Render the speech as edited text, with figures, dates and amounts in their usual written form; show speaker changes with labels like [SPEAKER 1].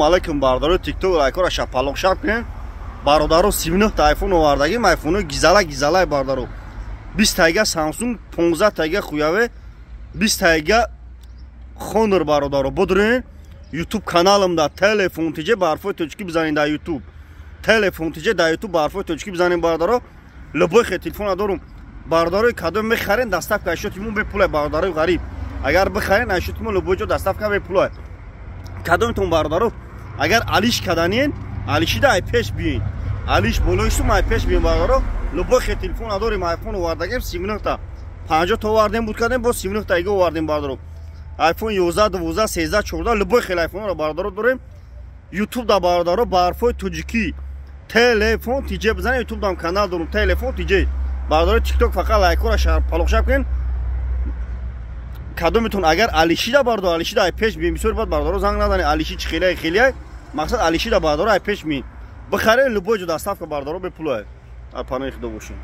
[SPEAKER 1] Алейкум, бародаро Тикток, лайкора шапалоқ шап кунед. Бародаро, 39 та айфон овардагим, айфоно гизала гизалай, бародаро. 20 тайга Samsung, 15 тайга Huawei, 20 тайга Honor, бародаро. Будурен YouTube каналымда Телефон ТЖ барфои тоҷикӣ бизанед дар YouTube. Телефон ТЖ дар YouTube барфои тоҷикӣ бизанед, бародаро. Любой хе телефона дорум. Бародарои, кадом мехарен, доставка ашёти мо бепулай, бародарои ғариб. Агар бихарен, ашёти мо любой ҷо доставка бепулай. Кадомтон, бародаро, агар алиш каданien, алишида ай пеш биёин. Алиш болои сум ай пеш биёин, бародаро. Любой хе телефон надорем, айфон овардагем 39 та. 50 та овардем, буд кардем, боз 39 та ига овардем, бародаро. iPhone 11, 12, 13, 14, любой хел айфонро, бародаро, дорем. YouTube да, бародаро, барфои тоҷикӣ Телефон ТЖ бизанед, YouTube дам канал дорум, Телефон ТЖ. Бародарои TikTok, фақат лайкора палоқшап кунед. Кадометон агар алишида, бародаро, алишида ай пеш бием. Бисёр бад, бародаро, занг назанед, алиши чӣ хеле хеле мақсад, алишида, бародаро, ай пеш миен. Бихаред, любой ҷо доставка, бародаро, бепулай. Дар паноҳи Худо бошед.